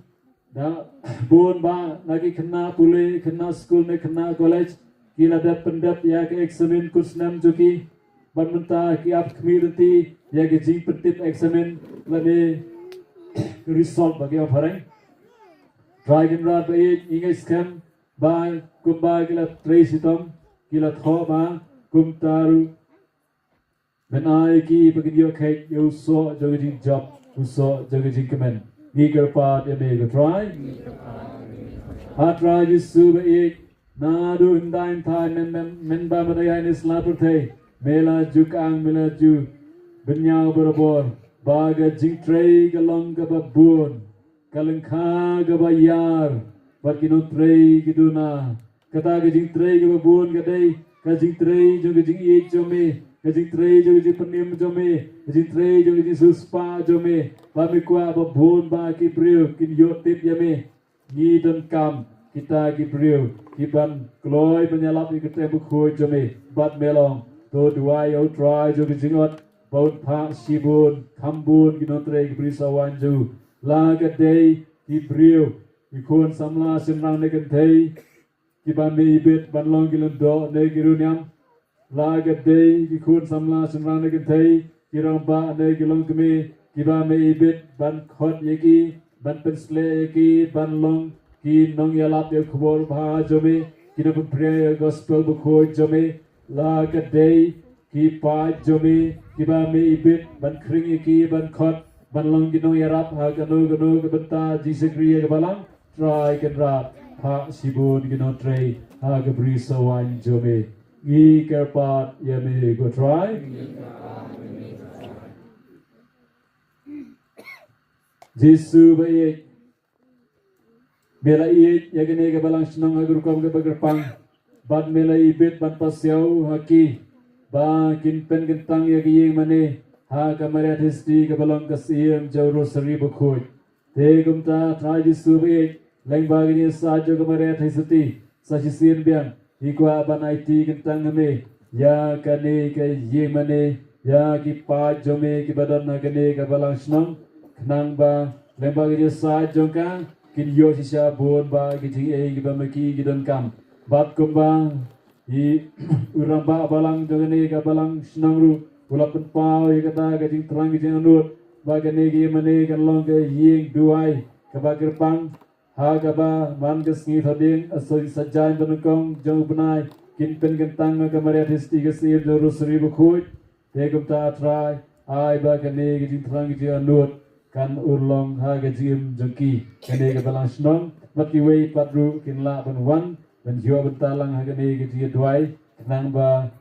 da bun bah na ki khynnah pule, khynnah skul ne khynnah college, ki la dep pyndep ïa ka eksamin kut snem jong ki. Bad mynta ki ap khmih lynti ïa ka jingpyntip eksamin lane result ba ki ap phareng. Trai Kynrad ba ïeit, ngi ngeit skhem ba kumba ki la trei shitom, ki la thoh bha, kumta ruh men ai ïa ki ba kin ïoh kheit ïa u soh jong ka jingjop, u soh jong ka jingkmen. Ngi kyrpad ïa me, ko Trai. A Trai Jisu ba ïeit, naduh hyndai hynthai men, men, men ba mynta ne sla pyrthei, me la ju kyang, me la ju bynñiaw barabor ba ka jingtrei ka long kaba bun, ka lyngkha kaba ïar, bad ki nongtrei ki duna. Kata ka jingtrei kaba bun ka dei ka jingtrei jong ka jingïeit jong me, ka jingtrei jong ka jingpynim jong me, ka jingtrei jong ka jingsiewspah jong me. Ba me kwah ba bun ba ki briew kin ïoh tip ïa me. Ngi donkam kita ki briew kiban kloi ban ïalap ïa ka kyrteng bakhuid jong me. Bad me long, to duwai ïa U Trai jong ka jingot ba un phah shibun kham bun ki nongtrei ki briew sawan jong u. La ka dei ki briew, ki khun samla shynrang ne kynthei, kiba me ibit ban long ki lyngdoh ne ki riewniam. La ka dei ki khun samla shynrang ne kynthei, ki rangbah ne ki longkmie, kiba me ibit ban khot ïa ki, ban pynshlei ïa ki ban long ki nongïalap ïa ka khubor babha jong me, ki nongpynphriang ïa ka gospel bakhuid jong me. La ka dei ki paid jong me, kiba me ibit ban khring ïa ki ban khot ban long ki nongïarap ha kano kano ka bynta jingshakri ïa ka balang. Trai Kynrad, phah shibun ki nongtrei ha ka bri sawan jong me. Ngi kyrpad ïa me, ko Trai. Jisu ba ïeit, me la ïeit ïa kane ka balang shnong ha ka rukom kaba kyrpang. Bad me la ibit ban pasiaw ha ki ba kin pynkyntang ïa ka ïing mane ha ka Maria Theisotti kaba long ka syiem jong u Rosary bakhuid. Te kumta Trai Jisu ba ïeit, lyngba ka jingïasaid jong ka Maria Theisotti, sa shisien biang ngi kwah ban aiti kyntang ha me ïa kane ka ïing mane, ïa ki paid jong me kiba don ha kane ka balang shnong, khnang ba lyngba ka jingïasaid jong ka kin ïoh shisha bun ba ki jingaiei kiba ma ki ki donkam. Bad kumba i u rangbah balang jong kane ka balang shnong ruh u la pynpaw ïa kata ka jingthrang ka jingangnud ba kane ka ïing mane kan long ka ïing duwai kaba kyrpang, ha kaba man ka sngi Thohdieng, ha ka sngi Saitjaiñ ba nyngkong jong u bnai, kin pynkyntang ha ka Maria Theisotti ka syiem jong u Rosary bakhuid. Te kumta Trai, ai ba kane ka jingthrang ka jingangnud kan urlong ha ka jingim jong ki, kane ka balang shnong bad kiwei pat ruh kin lah ban wan ban ïoh bynta lang ha kane ka jingïaduwai, khnang ba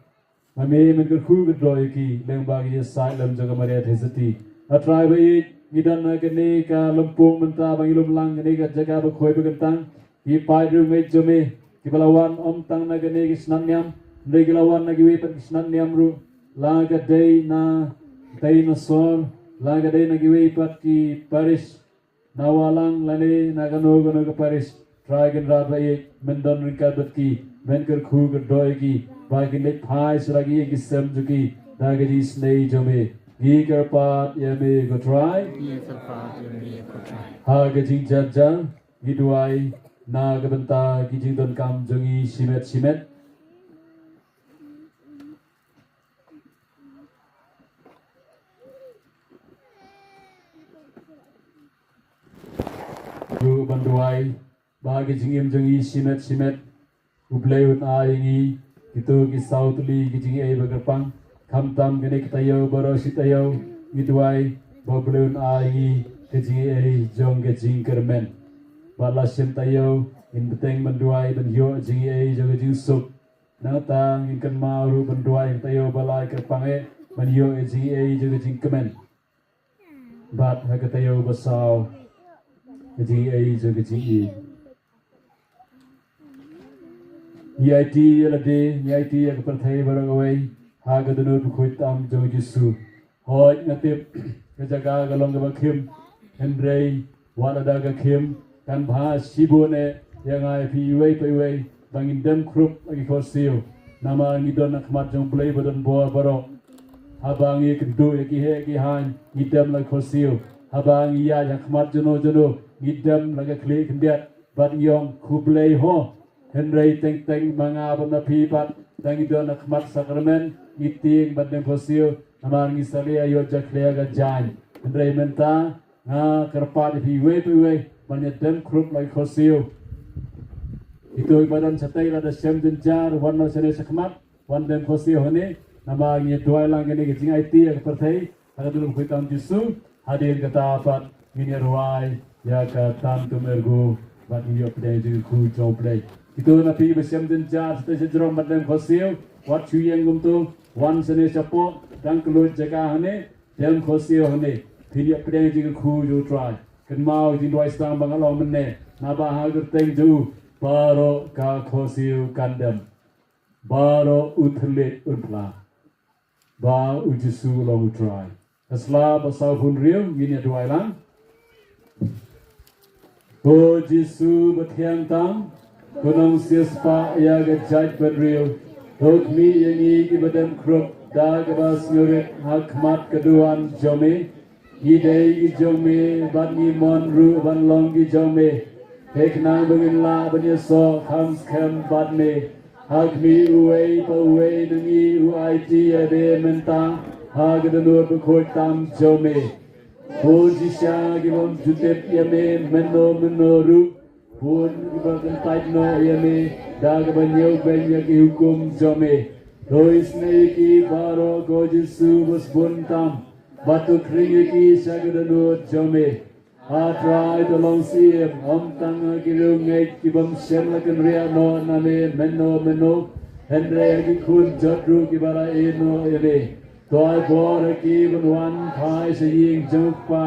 ma me men kyrkhu kyrdoh ïa ki lyngba ka jingïasaid lem jong ka Maria Theisotti. A Trai ba ïeit, ngi don ha kane ka lympung mynta ba ngi lum lang kane ka jaka ba khuid ba kyntang. Ki paid riewngeit jong me kiba la wan ym tang na kane ka shnat niam, hynrei ki la wan na kiwei pat ki shnat niam ruh, la ka dei na tei na sor, la ka dei na kiwei pat ki parish, na Wahlang lane na kano kano ka parish. Trai Kynrad ba ïeit, men don ryngkat bad ki, men kyrkhu kyrdoh ïa ki ba kin leit phai sha la ki ïing ki sem jong ki da ka jingisynei jong me. Ngi kyrpad ïa me, ko Trai. Ngi kyrpad ïa me, ko Trai. Ha ka jingjynjar ngi duwai na ka bynta ki jingdonkam jong ngi shimet shimet. Ruh ban duwai ba ha ka jingim jong ngi shimet shimet U Blei un ai ïa ngi kito ki saw tylli ki jingaiei ba kyrpang. Khamtam kane ka taïew baroh shi taïew ngi duwai ba U Blei un ai ïa ngi ka jingaiei jong ka jingkyrmen. Ba la shem taïew ngin bteng ban duwai ban ïoh jingaiei jong ka jingsuk. Nangta ngin kynmaw ruh ban duwai ha ka taïew ba lai kyrpang eh ban ïoh jingaiei jong ka jingkmen bad ha ka taïew ba saw ka jingaiei jong ka jingïeit. Ngi aiti ïa lade, ngi aiti ïa ka pyrthei baroh kawei ha ka dohnud bakhuid tam jong u Jisu. Hooid nga tip ka jaka ka long kaba khim, hynrei wat lada ka khim kan bha shibun eh ïa nga ïa phi iwei pa iwei ba ngin dem khrup la ki khohsiew. Namar ngi don ha khmat jong U Blei ba don bor baroh. Haba ngi kynduh ïa ki heh ki haiñ ngi dem la ki khohsiew. Haba ngi ïaid ha khmat jano jano ngi dem la ka khlieh khyndiat bad ngi ong khublei ho. Hynrei teng teng ma nga bad ma phi pat tang ngi don ha khmat sakramen ngi tieng ban dem khohsiew. Namar ngi salia ïoh jakhlia ka jaiñ. Hynrei mynta nga kyrpad ïa phi iwei pa iwei ban ïa dem khrup la ki khohsiew. Kito kiba don shatei lada shem jynjar wan noh shane shakhmat wan dem khohsiew hangne. Namar ngi duwai lang kane ka jingaiti ïa ka pyrthei ha ka dohnud bakhuid tam Jisu. Hadien kata pat ngin ïa rwai ïa ka Tantum Ergo bad ngin ïoh pdiang jingkyrkhu jong U Blei. Kito na phi ba shem jynjar shatei shajrong ban dem khohsiew, wat shu ïeng kumto, wan shane shapoh, dang kylluid jaka hangne, dem khohsiew hangne, phin ïoh pdiang jingkyrkhu jong U Trai. Kynmaw ïa ki jingduwai sdang ba nga la ong mynne, naba ha ka kyrteng jong u baroh ka khohsiew kan dem, baroh u thylliej un phla. Ba u Jisu u long u Trai. Ha sla ba saw hynriew ngin ïa duwai lang. Ko Jisu ba thiang tam, ko nongsiewspah ïa ka jaitbynriew, to khmih ïa ngi kiba dem khrup da kaba sngewrit ha khmat ka duwan jong me. Ngi dei ki jong me bad ngi mon ruh ban long ki jong me. Te khnang ba ngin lah ban ïasoh kham skhem bad me, ha khmih uwei pa uwei na ngi u aiti ïa me mynta ha ka dohnud bakhuid tam jong me. Bun shisha ki bym ju tip ïa me mynno mynno ruh, bun kiba kyntait noh ïa me da kaba ñiewbeiñ ïa ki hukum jong me. To isynei ïa ki baroh ko Jisu ba sbun tam, bad to khring ïa ki sha ka dohnud jong me. A Trai, to long Syiem ym tang ha ki riewngeit ki bym shym la kynriah noh na me mynno mynno, hynrei ha ki khun jot ruh kiba la ïehnoh ïa me. To ai bor ha ki ban wan phai sha ïing jong u Kpa,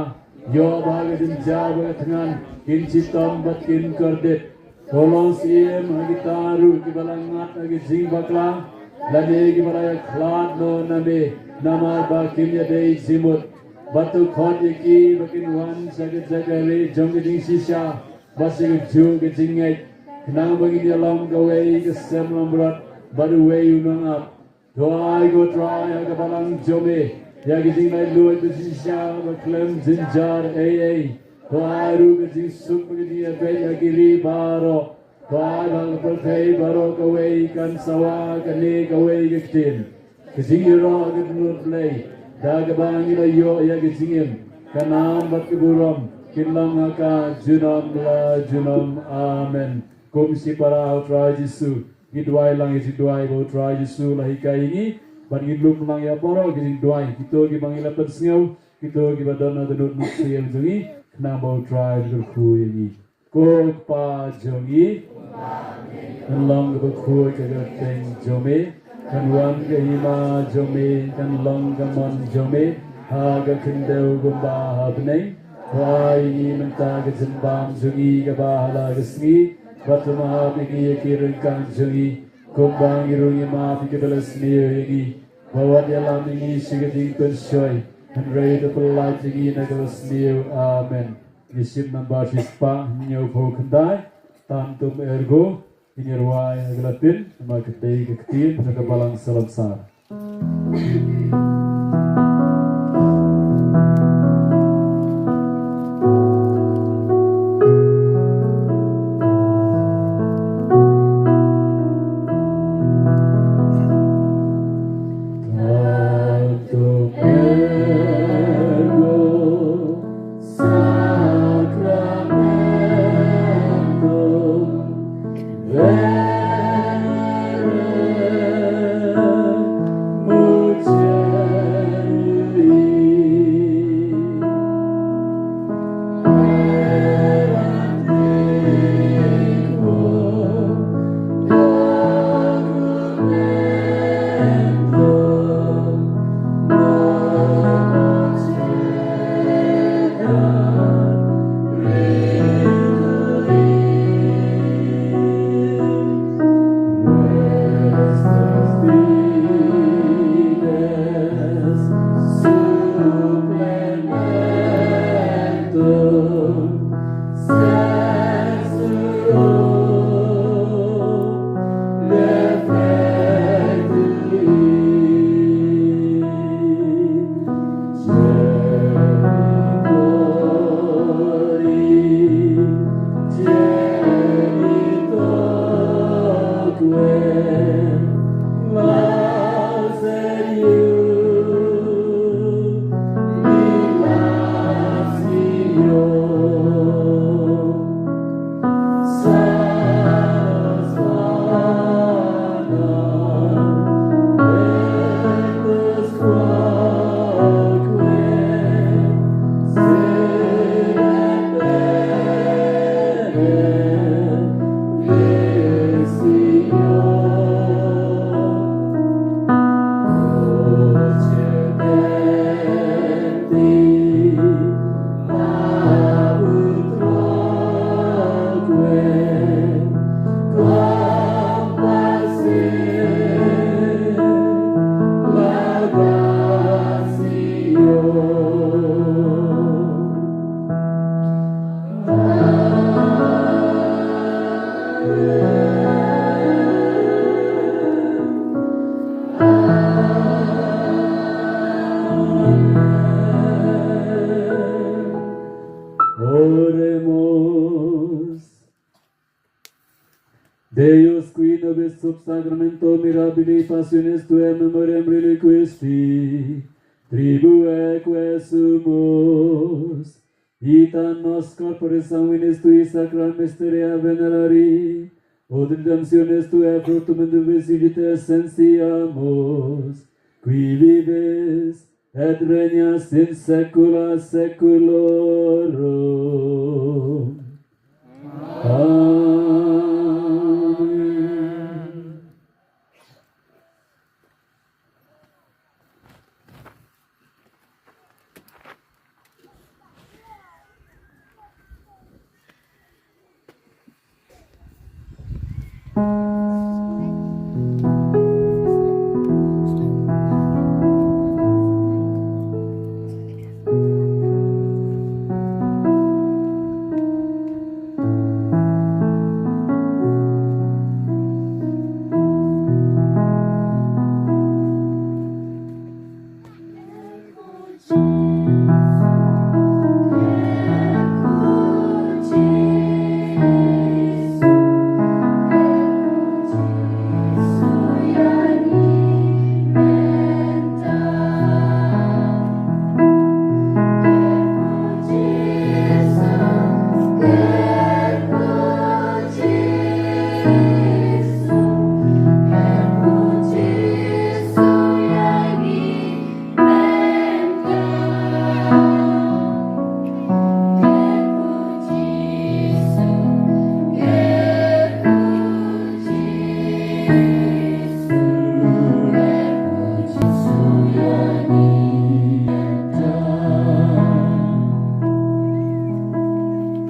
ïoh ba ka jynjar bad ka thngan kin shitom bad kin kordit. To long Syiem ha kita ruh kiba la ngat ha ki jingbakla lane kiba la ïakhlad noh na me namar ba kim ïadei jingmut. Bad to khot ïa ki ba kin wan sha ka jaka rieh jong ka jingshisha bad sha kajuh ka jingngeit, khnang ba ngin ïalong kawei ka sem langbrot bad uwei u nongap. To ai ko Trai ha ka balang jong me ïa ka jinglaitluid ba shisha ba khlem jynjar ei ei. To ai ruh ka jingsuk bad ka jingïabeit ha ki ri baroh. To ai ba ka pyrthei baroh kawei kan sawa kane kawei ka ktien, ka jingïaroh ka dohnud Blei, da kaba ngi la ïoh ïa ka jingim, ka nam bad ka burom kin long ha ka junom la junom. Amen. Kum shipara ha u Trai Jisu, ngi duwai lang ïa ki duwai ba u Trai Jisu u la hikai ïa ngi, bad ngi lum lang ïa baroh ki jingduwai, kito kiba ngi la pynsngew, kito kiba don ha dohnud mynsiem jong ngi, khnang ba u Trai un kyrkhu ïa ngi. Ko Kpa jong ngi, kan long kaba khuid ka kyrteng jong me, kan wan ka hima jong me, kan long ka mon jong me ha ka khyndew kumba ha bneng. To ai ïa ngi mynta ka jingbam jong ngi kaba ha la ka sngi, bad to map ïa ngi ïa ki ryngkang jong ngi, kumba ngi ruh ngi map ïa kiba la sniew ïa ngi. Wat ïalam ïa ngi sha ka jingpynshoi, hynrei to pyllait ïa ngi na kaba sniew. Amen. Ngi shim namba shispah hynñiewphew khyndai, Tantum Ergo. Ngin ïa rwai ha ka Latin, namar ka dei ka ktien na ka balang Salonsar. Tantum Ergo Sacramentum Venere Mucellui. Sub Sacramento mirabilis passionis tuae, memoriam reliquisti tribueque sumus. Ita nos corporis sanguinis tui, sacra mysteria venerari, ut redemptionis tuae, fructum indubitabile essentiamus, qui vivis et regnas in saecula saeculorum. Amen.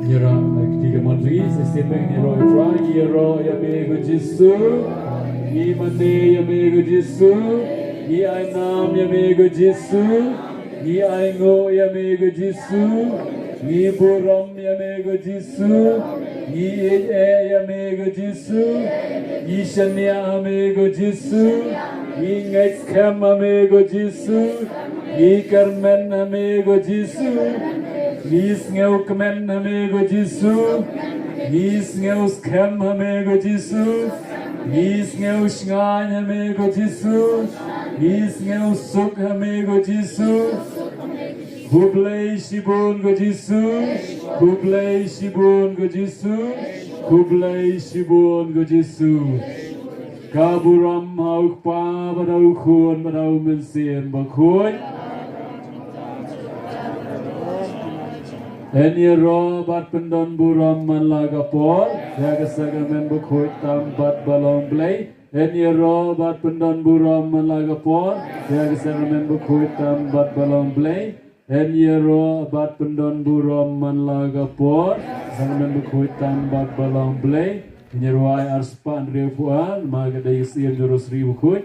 Ngi ïaroh, eh, kti ka mon jong ngi, sa shisien bad ngi ïaroh ïa U Trai, ngi ïaroh ïa me ko Jisu. Ngi mane ïa me ko Jisu. Ngi ai nam ïa me ko Jisu. Ngi ainguh ïa me ko Jisu. Ngi burom ïa me ko Jisu. Ngi ïeit eh ïa me ko Jisu. Ngi shaniah ha me ko Jisu. Ngi ngeit skhem ha me ko Jisu. Ngi kyrmen ha me ko Jisu. Ngi sngewkmen ha me ko Jisu. Ngi sngewskhem ha me ko Jisu. Ngi sngewshngaiñ ha me ko Jisu. Ngi sngewsuk ha me ko Jisu. Khublei shibun ko Jisu. Khublei shibun ko Jisu. Khublei shibun ko Jisu. Ka burom ha U Kpa bad ha U Khun bad ha U Mynsiem Bakhuid. Yn ïaroh bad pyndon burom man la ka por ïa ka sakramen bakhuid tam bad ba long Blei. Yn ïaroh bad pyndon burom man la ka por ïa ka sakramen bakhuid tam bad ba long Blei. Yn ïaroh bad pyndon burom man la ka por, sakramen bakhuid tam bad ba long Blei. Ngin ïa rwai arspah hynriewphew ar, namar ka dei ka siem jong u Rosary bakhuid.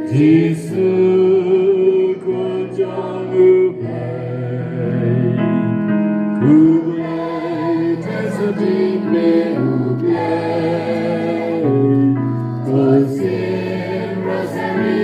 Jisu Khun jong U Blei, U Blei te sa bit me U Blei. Ko sien rosary